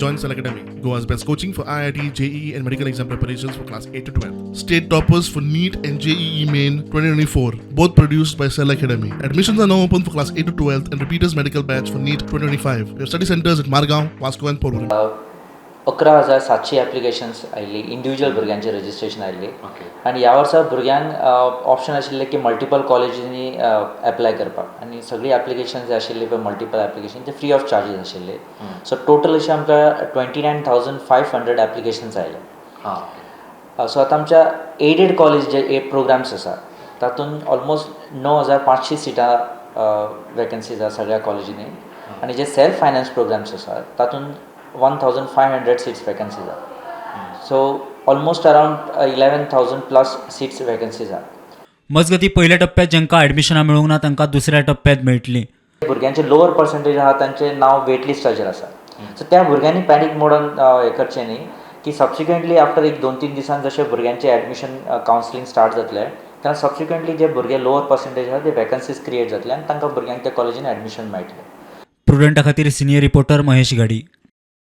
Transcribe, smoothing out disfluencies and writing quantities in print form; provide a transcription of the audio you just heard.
Join Cell Academy, Goa's best coaching for IIT, JEE, and medical exam preparations for class 8 to 12. State toppers for NEET and JEE Main 2024, both produced by Cell Academy. Admissions are now open for class 8 to 12 and repeaters medical batch for NEET 2025. We have study centers at Margao, Vasco, and Porvorim. 11,700 applications आयिल्ली, individual भुरग्यांचे registration आयिल्ली. Okay. आनी ह्या वर्सा भुरग्यांक option आशिल्लें की multiple कॉलेजींनी apply करपाक आनी सगळीं एप्लिकेशन जे आशिल्ली पळय, मल्टिपल एप्लिकेशन, ते फ्री ऑफ चार्जीस आशिल्ले. सो टोटल अशें आमकां 29,500 applications आयले. हां सो आतां आमच्या एडेड कॉलेज जे प्रोग्राम्स आसा, तातूंत ऑलमोस्ट 9500 सिटां वेकन्सीज आसा सगळ्या कॉलेजींनी आनी जे सेल्फ फायनान्स प्रोग्राम्स आसा, तातूंत 1500 seats vacancies आसा. So almost around 11,000 plus seats vacancies आसा. मजगती, पयल्या टप्प्यात जांकां ॲडमिशनां मेळूंक ना, तांकां दुसऱ्या टप्प्यात मेळटलीं. भुरग्यांचे लोअर पर्संटेज आहा, तांचें नांव वेट लिस्टाचेर आसा. सो त्या भुरग्यांनी पॅनीक मोडान हें करचें न्ही की सबसिक्वंटली आफ्टर एक 2-3 दिसान जशें भुरग्यांचें एडमिशन कावन्सिलींग स्टार्ट जातलें, तेन्ना सबसिक्वंटली जे भुरगे लोअर पर्संटेज आहा, ते वेकन्सीज क्रिएट जातले आनी तांकां भुरग्यांक त्या कॉलेजीन एडमिशन मेळटलें. प्रुडंटा खातीर सिनियर रिपोर्टर महेश घाडी.